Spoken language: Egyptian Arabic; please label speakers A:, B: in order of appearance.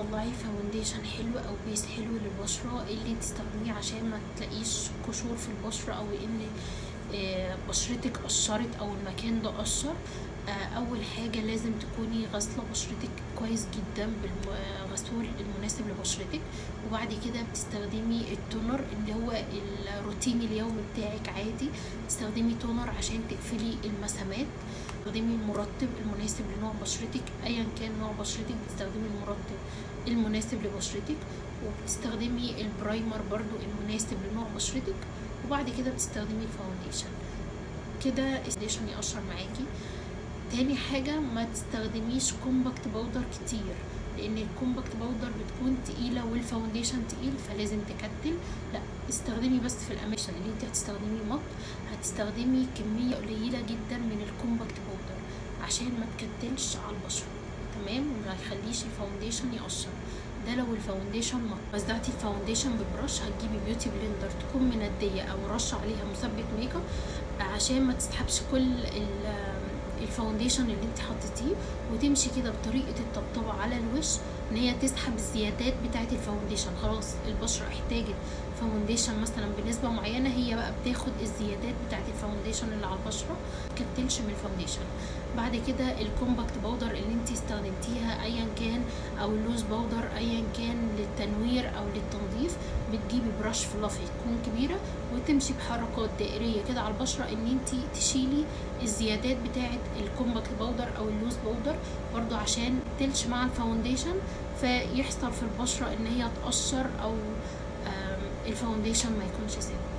A: تطلعي foundation حلو او base حلو للبشرة اللي تستخدميه عشان ما تلاقيش قشور في البشرة او ان بشرتك قشرت او المكان ده قشر. اول حاجة لازم تكوني غاسلة بشرتك كويس جدا بالغسول المناسب لبشرتك، وبعد كده بتستخدمي ال toner اللي هو الروتين اليومي بتاعك عادي. تستخدمي toner عشان تقفلي المسامات، تستخدمي المرطب المناسب لنوع بشرتك، ايا كان نوع بشرتك بتستخدمي المرطب المناسب لبشرتك، وبتستخدمي ال primer برضو المناسب لنوع بشرتك، وبعد كده بتستخدمي ال foundation. كده ال foundation يقشر معاكي. تاني حاجة، ما تستخدميش compact powder كتير، لان ال compact powder بتكون تقيلة وال foundation تقيل فلازم تكتل. لا، استخدمي بس في الاماكن اللي انت هتستخدمي matte، هتستخدمي كمية قليلة جدا من ال compact powder عشان ما تكتلش على البشرة، تمام؟ وما يخليش ال foundation يقشر. ده لو ال foundation matte. وزعتي ال foundation ب brush، هتجيبي beauty blender تكون مندية او رش عليها مثبت ميك اب عشان ما تسحبش كل ال foundation اللي انت حطيتيه، وتمشي كده بطريقة الطبطبه على الوش ان هي تسحب الزيادات بتاعه ال foundation. خلاص البشرة احتاجت foundation مثلا بنسبة معينة، هي بقى بتاخد الزيادات بتاعه ال foundation اللي على البشرة، متكتلش من ال foundation. بعد كده ال compact powder اللي انت استخدمتيها ايا كان، او ال loose powder ايا كان للتنوير او للتنظيف، بتجيبي brush fluffy تكون كبيرة وتمشي بحركات دائريه كده على البشرة ان انت تشيلي الزيادات بتاعه ال compact powder او ال loose powder، برضو عشان تلش مع ال foundation فيحصل في البشرة ان هي تقشر او ال foundation ما يكونش ثابت.